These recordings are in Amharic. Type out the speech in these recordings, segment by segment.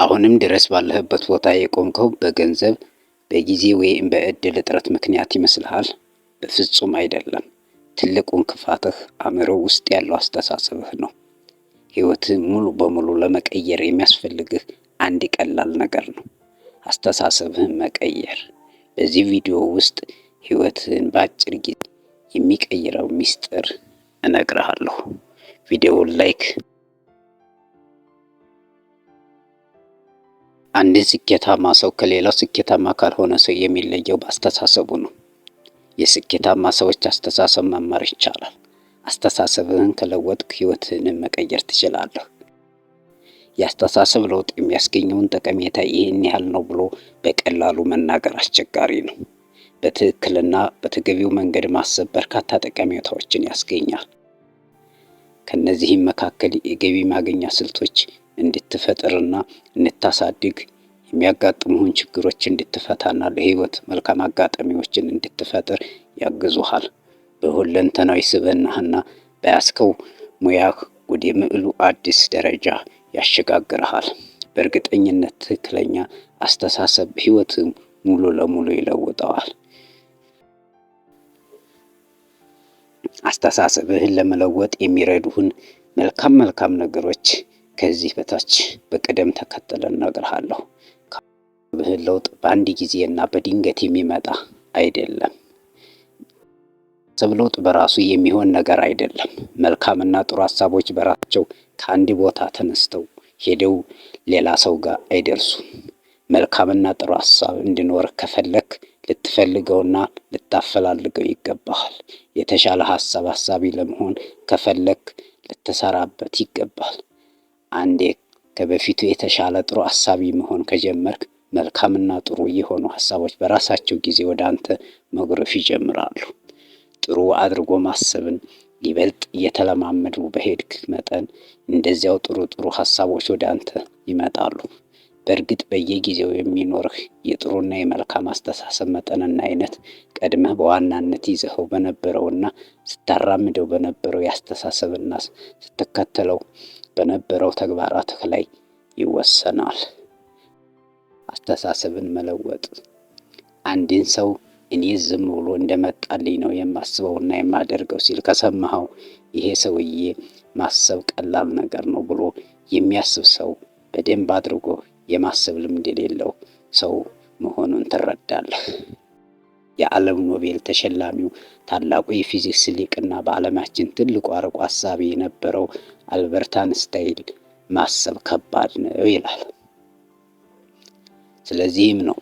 አሁንም ድረስ ባለህበት ቦታ የቆምከው በገንዘብ፣ በጊዜ ወይም በእድል እጥረት ምክንያት ይመስልሃል? በፍጹም አይደለም። ትልቁ እንቅፋትህ አእምሮ ውስጥ ያለው አስተሳሰብህ ነው። ህይወትህ ሙሉ በሙሉ ለመቀየር የሚያስፈልግህ አንድ ቀላል ነገር ነው፤ አስተሳሰብህን መቀየር። በዚህ ቪዲዮ ውስጥ ህይወትህን በአጭር ጊዜ የሚቀይረው ሚስጥር እነግርሃለሁ። ቪዲዮውን like። አንድን ስኬታማ ሰው ከሌላው ስኬታማ ካልሆነ ሰው የሚለየው በአስተሳሰቡ ነው። የስኬታማ ሰዎች አስተሳሰብ መማር ይቻላል። አስተሳሰብህን ከለወጥክ ህይወትህንም መቀየር ትችላለህ። የአስተሳሰብ ለውጥ የሚያስገኘውን ጠቀሜታ ይህን ያህል ነው ብሎ በቀላሉ መናገር አስቸጋሪ ነው። በትክክልና በተገቢው መንገድ ማሰብ በርካታ ጠቀሜታዎችን ያስገኛል። ከነዚህም መካከል የገቢ ማግኛ ስልቶች እንድትፈጥርና እንድታሳድግ፣ የሚያጋጥሙህን ችግሮች እንድትፈታና ለህይወት መልካም አጋጣሚዎችን እንድትፈጥር ያግዙሃል። በሁለንተናዊ ስብዕናህና በያዝከው ሙያህ ወደ ምዕሉ አዲስ ደረጃ ያሸጋግርሃል። በእርግጠኝነት ትክክለኛ አስተሳሰብ ህይወትህ ሙሉ ለሙሉ ይለውጠዋል። አስተሳሰብህን ለመለወጥ የሚረዱህን መልካም መልካም ነገሮች ከዚህ በታች በቅደም ተከተል እነግርሃለሁ። ብህል ለውጥ በአንድ ጊዜና በድንገት የሚመጣ አይደለም። ሰብ ለውጥ በራሱ የሚሆን ነገር አይደለም። መልካምና ጥሩ ሀሳቦች በራሳቸው ከአንድ ቦታ ተነስተው ሄደው ሌላ ሰው ጋር አይደርሱም። መልካምና ጥሩ ሀሳብ እንዲኖር ከፈለክ ልትፈልገውና ልታፈላልገው ይገባሃል። የተሻለ ሀሳብ ሀሳቢ ለመሆን ከፈለክ ልትሰራበት ይገባል። አንዴ ከበፊቱ የተሻለ ጥሩ አሳቢ መሆን ከጀመርክ መልካምና ጥሩ የሆኑ ሀሳቦች በራሳቸው ጊዜ ወደ አንተ መጉረፍ ይጀምራሉ። ጥሩ አድርጎ ማሰብን ይበልጥ እየተለማመዱ በሄድክ መጠን እንደዚያው ጥሩ ጥሩ ሀሳቦች ወደ አንተ ይመጣሉ። በእርግጥ በየጊዜው የሚኖርህ የጥሩና የመልካም አስተሳሰብ መጠንና አይነት ቀድመህ በዋናነት ይዘኸው በነበረውና ስታራምደው በነበረው የአስተሳሰብና ስትከተለው በነበረው ተግባራትህ ላይ ይወሰናል። አስተሳሰብን መለወጥ። አንድን ሰው እኔ ዝም ብሎ እንደመጣልኝ ነው የማስበውና የማደርገው ሲል ከሰማኸው፣ ይሄ ሰውዬ ማሰብ ቀላል ነገር ነው ብሎ የሚያስብ ሰው በደንብ አድርጎ የማሰብ ልምድ የሌለው ሰው መሆኑን ትረዳለህ። የዓለም ኖቤል ተሸላሚው ታላቁ የፊዚክስ ሊቅና በዓለማችን ትልቁ አርቆ አሳቢ የነበረው አልበርት አንስታይን ማሰብ ከባድ ነው ይላል። ስለዚህም ነው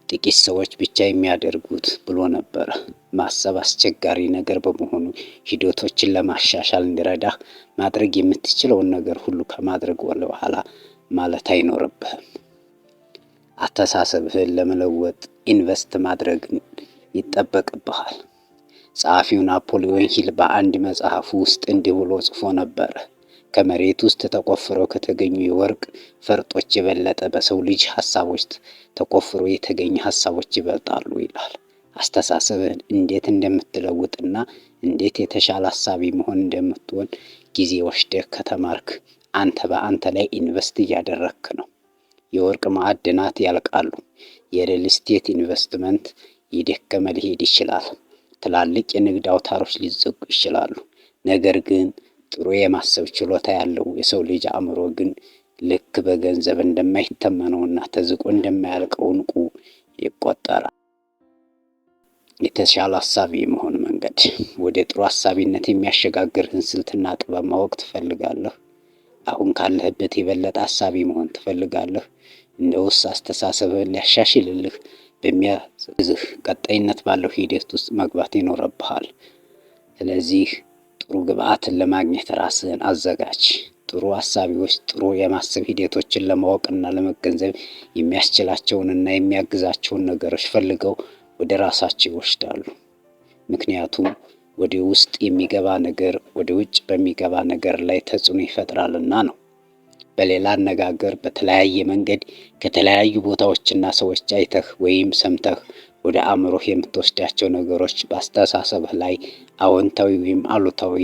ጥቂት ሰዎች ብቻ የሚያደርጉት ብሎ ነበረ። ማሰብ አስቸጋሪ ነገር በመሆኑ ሂደቶችን ለማሻሻል እንዲረዳህ ማድረግ የምትችለውን ነገር ሁሉ ከማድረግ ወደኋላ ማለት አይኖርብህም። አስተሳሰብህን ለመለወጥ invest ማድረግ ይጠበቅብሃል። ጸሐፊው ናፖሊዮን ሂል በአንድ መጽሐፉ ውስጥ እንዲህ ብሎ ጽፎ ነበር። ከመሬት ውስጥ ተቆፍረው ከተገኙ የወርቅ ፈርጦች የበለጠ በሰው ልጅ ሀሳቦች ተቆፍሮ የተገኘ ሀሳቦች ይበልጣሉ ይላል። አስተሳሰብህን እንዴት እንደምትለውጥና እንዴት የተሻለ አሳቢ መሆን እንደምትሆን ጊዜ ወስደህ ከተማርክ አንተ በአንተ ላይ invest እያደረግክ ነው። የወርቅ ማዕድናት ያልቃሉ። የሪል ስቴት ኢንቨስትመንት እየደከመ ሊሄድ ይችላል። ትላልቅ የንግድ አውታሮች ሊዘጉ ይችላሉ። ነገር ግን ጥሩ የማሰብ ችሎታ ያለው የሰው ልጅ አእምሮ ግን ልክ በገንዘብ እንደማይተመነውና ተዝቆ እንደማያልቀው ዕንቁ ይቆጠራል። የተሻለ አሳቢ የመሆን መንገድ። ወደ ጥሩ አሳቢነት የሚያሸጋግርህን ስልትና ጥበብ ማወቅ ትፈልጋለህ? አሁን ካለህበት የበለጠ አሳቢ መሆን ትፈልጋለህ? እንደ ውስጥ አስተሳሰብህን ሊያሻሽልልህ በሚያዝህ ቀጣይነት ባለው ሂደት ውስጥ መግባት ይኖርብሃል። ስለዚህ ጥሩ ግብአትን ለማግኘት ራስህን አዘጋጅ። ጥሩ አሳቢዎች ጥሩ የማሰብ ሂደቶችን ለማወቅና ለመገንዘብ የሚያስችላቸውንና የሚያግዛቸውን ነገሮች ፈልገው ወደ ራሳቸው ይወስዳሉ። ምክንያቱም ወደ ውስጥ የሚገባ ነገር ወደ ውጭ በሚገባ ነገር ላይ ተጽዕኖ ይፈጥራልና ነው። በሌላ አነጋገር በተለያየ መንገድ ከተለያዩ ቦታዎችና ሰዎች አይተህ ወይም ሰምተህ ወደ አእምሮህ የምትወስዳቸው ነገሮች በአስተሳሰብህ ላይ አዎንታዊ ወይም አሉታዊ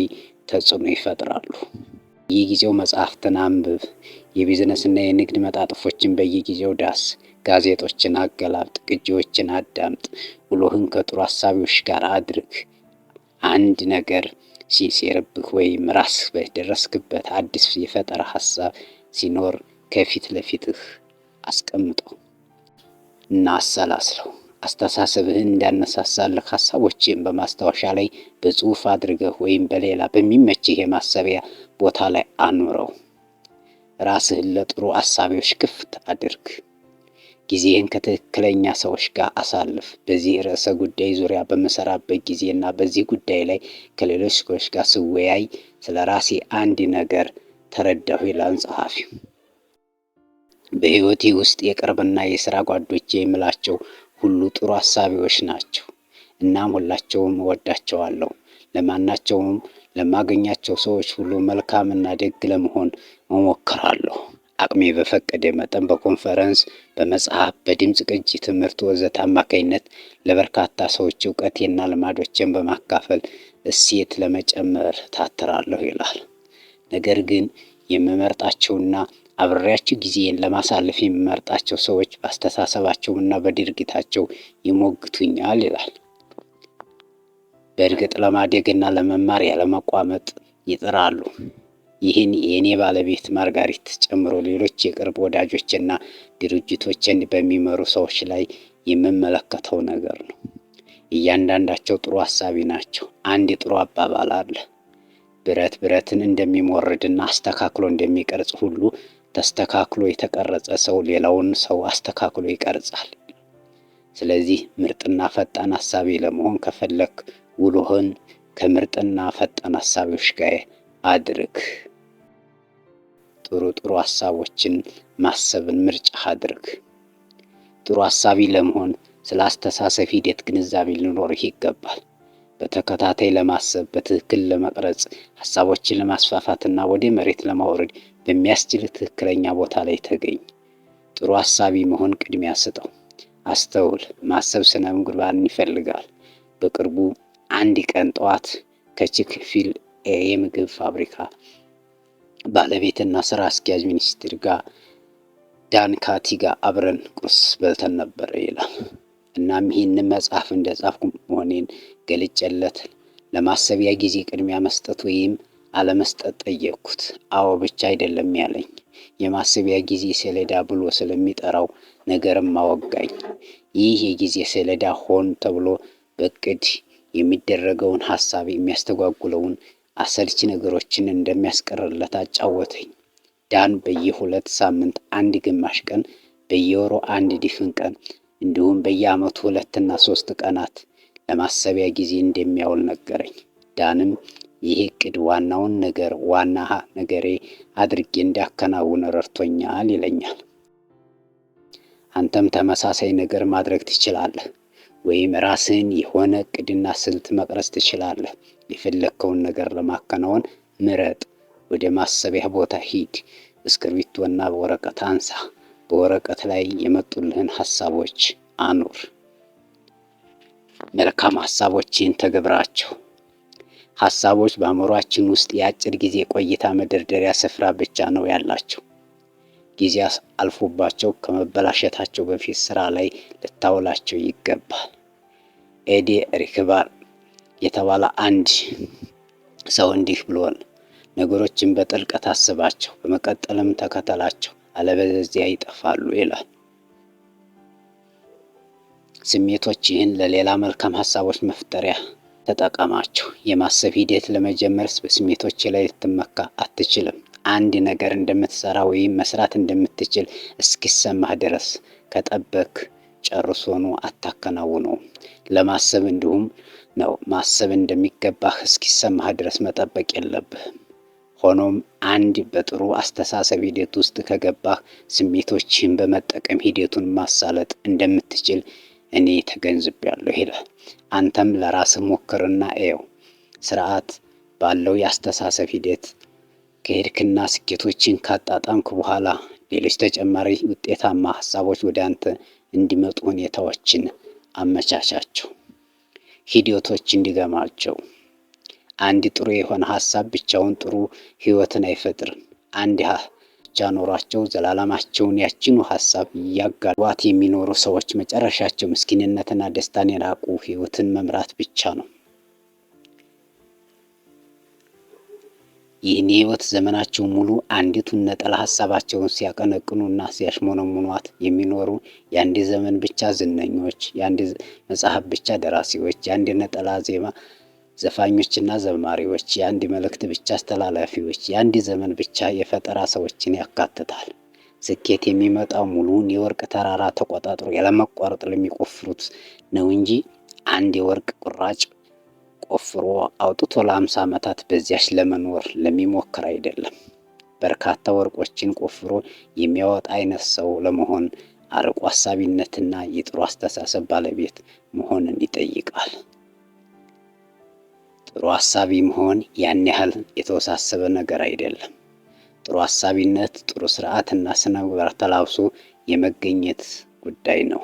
ተጽዕኖ ይፈጥራሉ። በየጊዜው መጽሐፍትን አንብብ። የቢዝነስና የንግድ መጣጥፎችን በየጊዜው ዳስ። ጋዜጦችን አገላብጥ፣ ቅጂዎችን አዳምጥ። ውሎህን ከጥሩ አሳቢዎች ጋር አድርግ። አንድ ነገር ሲሴርብህ ወይም ራስህ በደረስክበት አዲስ የፈጠራ ሀሳብ ሲኖር ከፊት ለፊትህ አስቀምጠው እና አሰላስለው። አስተሳሰብህን እንዳነሳሳልህ ሀሳቦችን በማስታወሻ ላይ በጽሁፍ አድርገህ ወይም በሌላ በሚመችህ የማሰቢያ ቦታ ላይ አኑረው። ራስህን ለጥሩ አሳቢዎች ክፍት አድርግ። ጊዜህን ከትክክለኛ ሰዎች ጋር አሳልፍ። በዚህ ርዕሰ ጉዳይ ዙሪያ በምሰራበት ጊዜና በዚህ ጉዳይ ላይ ከሌሎች ሰዎች ጋር ስወያይ ስለ ራሴ አንድ ነገር ተረዳሁ ይላል ጸሐፊው። በሕይወቴ ውስጥ የቅርብና የስራ ጓዶቼ የምላቸው ሁሉ ጥሩ አሳቢዎች ናቸው። እናም ሁላቸውም እወዳቸዋለሁ። ለማናቸውም ለማገኛቸው ሰዎች ሁሉ መልካምና ደግ ለመሆን እሞክራለሁ። አቅሜ በፈቀደ መጠን በኮንፈረንስ፣ በመጽሐፍ፣ በድምፅ ቅጂ ትምህርት ወዘተ አማካኝነት ለበርካታ ሰዎች እውቀቴና ልማዶቼን በማካፈል እሴት ለመጨመር ታትራለሁ ይላል። ነገር ግን የምመርጣቸውና አብሬያቸው ጊዜን ለማሳለፍ የምመርጣቸው ሰዎች በአስተሳሰባቸውና በድርጊታቸው ይሞግቱኛል ይላል። በእርግጥ ለማደግና ለመማር ያለመቋመጥ ይጥራሉ። ይህን የእኔ ባለቤት ማርጋሪት ጨምሮ ሌሎች የቅርብ ወዳጆችና ድርጅቶችን በሚመሩ ሰዎች ላይ የምመለከተው ነገር ነው። እያንዳንዳቸው ጥሩ አሳቢ ናቸው። አንድ ጥሩ አባባል አለ። ብረት ብረትን እንደሚሞርድና አስተካክሎ እንደሚቀርጽ ሁሉ ተስተካክሎ የተቀረጸ ሰው ሌላውን ሰው አስተካክሎ ይቀርጻል። ስለዚህ ምርጥና ፈጣን አሳቢ ለመሆን ከፈለክ ውሎህን ከምርጥና ፈጣን አሳቢዎች ጋር አድርግ። ጥሩ ጥሩ ሀሳቦችን ማሰብን ምርጫ አድርግ። ጥሩ አሳቢ ለመሆን ስለ አስተሳሰብ ሂደት ግንዛቤ ሊኖርህ ይገባል። በተከታታይ ለማሰብ፣ በትክክል ለመቅረጽ፣ ሀሳቦችን ለማስፋፋትና ወደ መሬት ለማውረድ በሚያስችል ትክክለኛ ቦታ ላይ ተገኝ። ጥሩ አሳቢ መሆን ቅድሚያ ስጠው። አስተውል። ማሰብ ስነ ምግባርን ይፈልጋል። በቅርቡ አንድ ቀን ጠዋት ከቺክ ፊል ኤ የምግብ ፋብሪካ ባለቤትና ስራ አስኪያጅ ሚኒስትር ጋር ዳን ካቲ ጋር አብረን ቁርስ በልተን ነበር ይላል። እናም ይህንን መጽሐፍ እንደጻፍኩ መሆኔን ገልጬለት ለማሰቢያ ጊዜ ቅድሚያ መስጠት ወይም አለመስጠት ጠየቅኩት። አዎ ብቻ አይደለም ያለኝ፣ የማሰቢያ ጊዜ ሰሌዳ ብሎ ስለሚጠራው ነገርም አወጋኝ። ይህ የጊዜ ሰሌዳ ሆን ተብሎ በእቅድ የሚደረገውን ሀሳብ የሚያስተጓጉለውን አሰልቺ ነገሮችን እንደሚያስቀርለት አጫወተኝ። ዳን በየ2 ሳምንት አንድ ግማሽ ቀን፣ በየወሩ አንድ ድፍን ቀን እንዲሁም በየዓመቱ 2ና 3 ቀናት ለማሰቢያ ጊዜ እንደሚያውል ነገረኝ። ዳንም ይህ እቅድ ዋናውን ነገር ዋና ነገሬ አድርጌ እንዳከናውን ረድቶኛል ይለኛል። አንተም ተመሳሳይ ነገር ማድረግ ትችላለህ፣ ወይም ራስህን የሆነ እቅድና ስልት መቅረጽ ትችላለህ። የፈለግከውን ነገር ለማከናወን ምረጥ። ወደ ማሰቢያ ቦታ ሂድ። እስክርቢቶና ወረቀት አንሳ። በወረቀት ላይ የመጡልህን ሀሳቦች አኑር። መልካም ሀሳቦችን ተግብራቸው። ሀሳቦች በአእምሯችን ውስጥ የአጭር ጊዜ ቆይታ መደርደሪያ ስፍራ ብቻ ነው ያላቸው። ጊዜ አልፎባቸው ከመበላሸታቸው በፊት ስራ ላይ ልታውላቸው ይገባል። ኤዲ ሪክባር የተባለ አንድ ሰው እንዲህ ብሏል። ነገሮችን በጥልቀት አስባቸው፣ በመቀጠልም ተከተላቸው፣ አለበለዚያ ይጠፋሉ ይላል። ስሜቶችህን ለሌላ መልካም ሀሳቦች መፍጠሪያ ተጠቀማቸው። የማሰብ ሂደት ለመጀመር በስሜቶች ላይ ልትመካ አትችልም። አንድ ነገር እንደምትሰራ ወይም መስራት እንደምትችል እስኪሰማህ ድረስ ከጠበክ ጨርሶኑ አታከናውነውም። ለማሰብ እንዲሁም ነው ማሰብ እንደሚገባህ እስኪሰማህ ድረስ መጠበቅ የለብህም። ሆኖም አንድ በጥሩ አስተሳሰብ ሂደት ውስጥ ከገባህ ስሜቶችህን በመጠቀም ሂደቱን ማሳለጥ እንደምትችል እኔ ተገንዝቤያለሁ ይላል። አንተም ለራስህ ሞክርና እየው። ስርዓት ባለው የአስተሳሰብ ሂደት ከሄድክና ስኬቶችን ካጣጣምክ በኋላ ሌሎች ተጨማሪ ውጤታማ ሀሳቦች ወደ አንተ እንዲመጡ ሁኔታዎችን አመቻቻቸው። ሂደቶች እንዲገማቸው። አንድ ጥሩ የሆነ ሀሳብ ብቻውን ጥሩ ህይወትን አይፈጥርም። አንድ ብቻ ኖሯቸው ዘላለማቸውን ያችኑ ሀሳብ እያጋሏት የሚኖሩ ሰዎች መጨረሻቸው ምስኪንነትና ደስታን የራቁ ህይወትን መምራት ብቻ ነው። ይህን የህይወት ዘመናቸው ሙሉ አንዲቱን ነጠላ ሀሳባቸውን ሲያቀነቅኑና ሲያሽሞነሙኗት የሚኖሩ የአንድ ዘመን ብቻ ዝነኞች፣ የአንድ መጽሐፍ ብቻ ደራሲዎች፣ የአንድ ነጠላ ዜማ ዘፋኞችና ዘማሪዎች፣ የአንድ መልእክት ብቻ አስተላላፊዎች፣ የአንድ ዘመን ብቻ የፈጠራ ሰዎችን ያካትታል። ስኬት የሚመጣው ሙሉውን የወርቅ ተራራ ተቆጣጥሮ ያለመቋረጥ ለሚቆፍሩት ነው እንጂ አንድ የወርቅ ቁራጭ ቆፍሮ አውጥቶ ለ50 ዓመታት በዚያች ለመኖር ለሚሞክር አይደለም። በርካታ ወርቆችን ቆፍሮ የሚያወጣ አይነት ሰው ለመሆን አርቆ አሳቢነትና የጥሩ አስተሳሰብ ባለቤት መሆንን ይጠይቃል። ጥሩ አሳቢ መሆን ያን ያህል የተወሳሰበ ነገር አይደለም። ጥሩ አሳቢነት ጥሩ ስርዓትና ስነ ምግባር ተላብሶ የመገኘት ጉዳይ ነው።